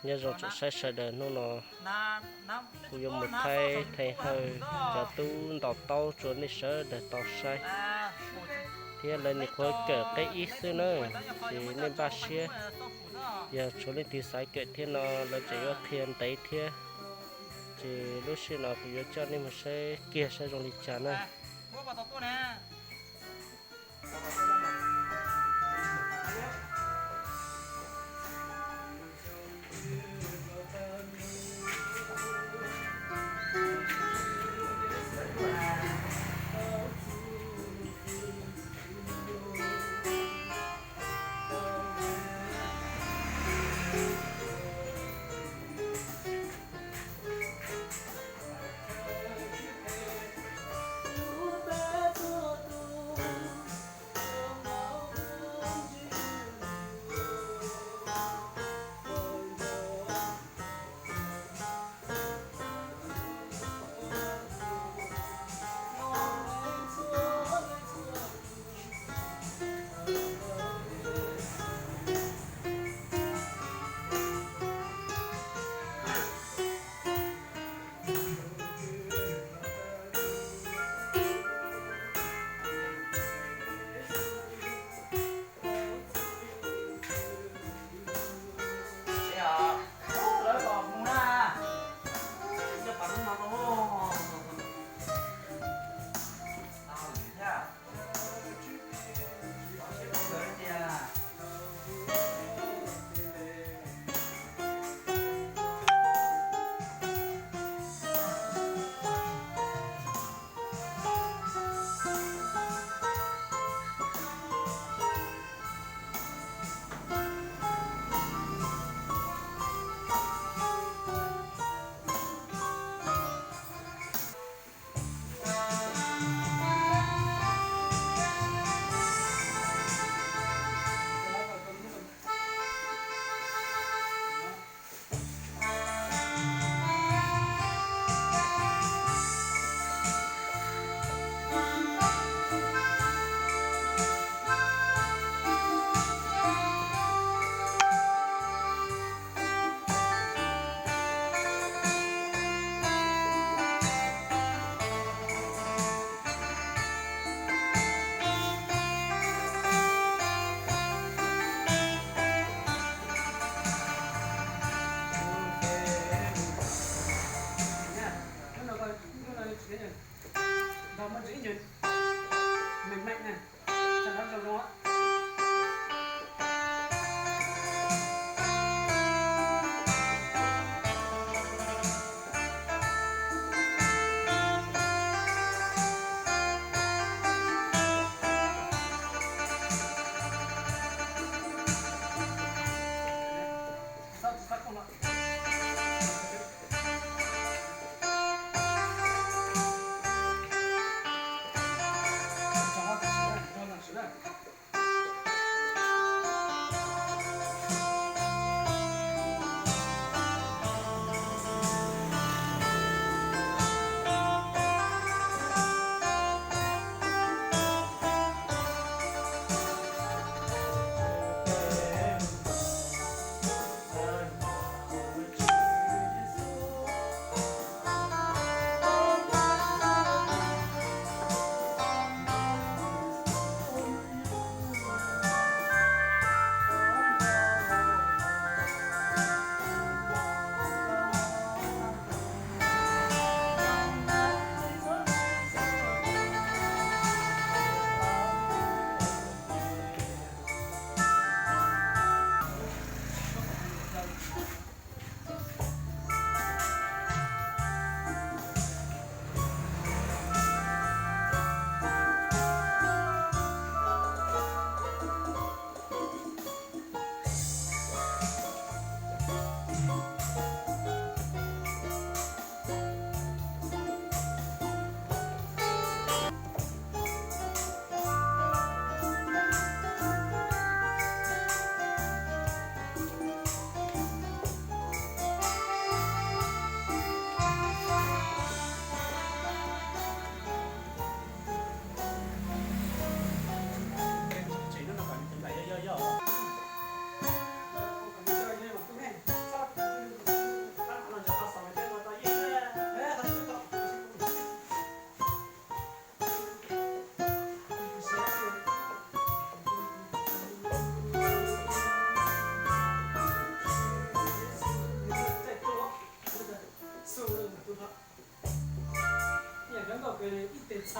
Nyob zoo tsoom saib sawv daws, hnub no kuv yuav mus thaij Theej Hawj cov tub ntaus taub rau nej sawv daws tau saib, thiab lawv nyuam qhuav kawm qib ib xwb na, ces nej npaj siab, yog tshuav leej twg xav kawm thiab no lawv tseem yuav qhia ntev thiab. Ces lub sij hawm no kuv yuav coj nej mus saib kiag saib zoo li cas na.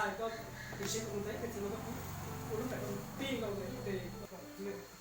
Koj tus siab koj mus tau ib teg txiv no koj pub ua lub npe rau tij laug ntawm ib teg.